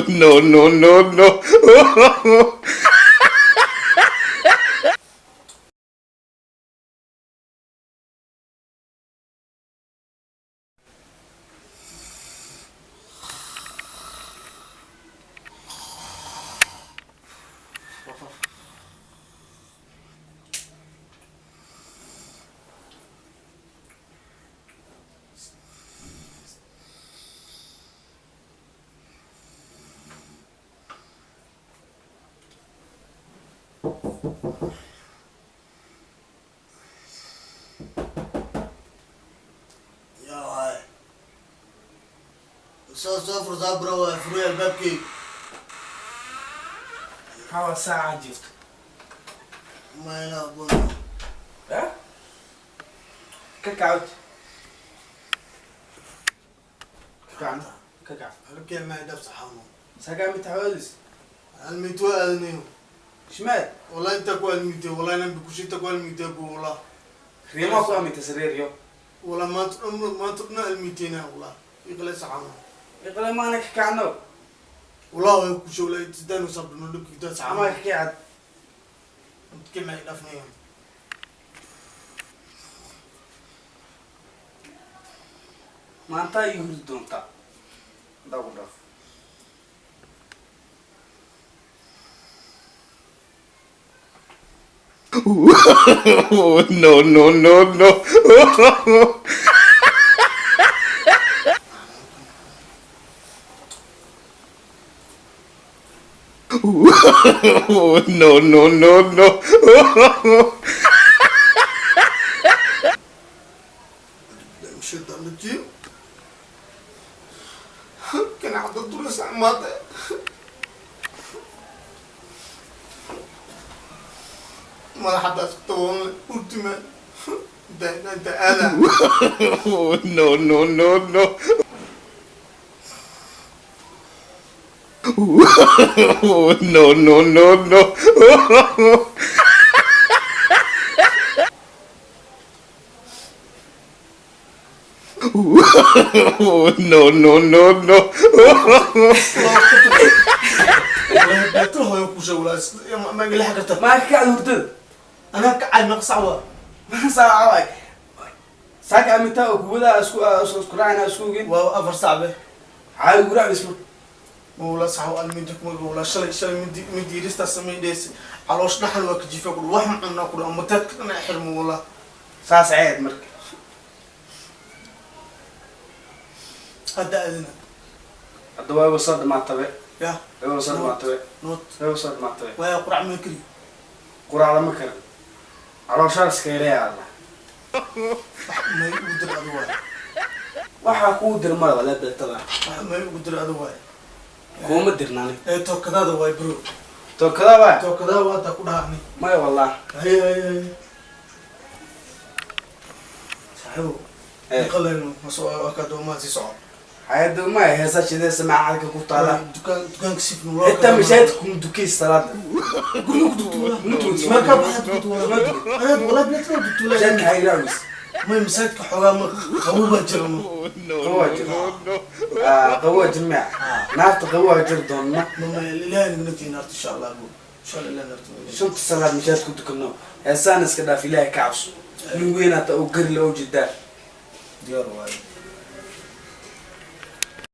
No, no, no, no. Yaa waay. Soo soo furtaa bro, waa furay albaabkeyga. Maxaa waa saaca jiifto? Mayna aqoon. Eh? Ka kacod, ka kacno, ka kac. Halkee ma dhab saxaano. Sagaa mitaxoodis. Almiit waa aadanayo. Shmaad. Wallahi inta ku almiitay, wallahi nan bikushinta ku almiitay bu wallah. Riimaa ku amita sariiryo. Wallah maanta dhan, maanta dhan almiitayna wallah. Iqla saxaano. Iqle maana ka kacno. Wallah way ku showlay sidaan u sabno dhibka saxaano. Ama ka kacad. Halkee ma dhafnayo. Maanta ay hurdi doontaa hadaa ku dhaaf. No, no, no, no. No, no, no, no. الشيطان الرجيم. كان عدد طول ساعة. ما حد أسكتون قلت ما ده أنا. No, no, no, no. No, no, no, no. No, no, no, no. والله بيتره يا كوشة ولا ما قال حاجة. Maa ka kacda hurdada? أنا كعب مقصع. Maxaa saaca waay saaka amintaa oo kuwadaa isku isku raacina isku ogin. وأفر صعبة. Caawi guracdis marka. ولا صح الميدك ولا شلي شلي مدي مدي ريستا سمي ديس علوش نحن وكجيفة كل وهم عنا كل أمتات كنا حرم والله. Saas ceed marka. هذا أذنه. Hadda waa iga soo dhamaatabe. يا Iga soo dhamaatabe. نوت. Iga soo dhamaatabe. ويا قرع من كري. Quraac lama karin, calooshaa iska yareeya alla. ما يقدر أدواي. Waxaa kuu dir mara walaa beetada. ما يقدر أدواي. Kuuma dirna aniga. إيه توكدا دواي برو. Tookada waa. توكدا واتا كلها. Maya wallah. هي هي هي صاحبو. Eh. قال ما كادو ما زي صعب. Hayada maya heesa shidee samaacadka ku taala. دكان دكان كسيف نور. Xitaa mashaahidka kuma dukays salaada. ما كان بحد كنت انا والله بنت لو Mashaahidka دكتور. waxay garaacaysa. ما مساك حوام قوبة جرم. No, Qabow no, jir. no, no. Qabow jir miya naarta qabow jir doonna. ما لا نبنتي نارت ان شاء الله أقول. ان شاء الله لا نارت. Shanta salaad mashaahid ku tukano, heesaan iska dhaaf, ilaahay ka cabso, nin weyn hata oo gari la oo jidaa. ديار واي.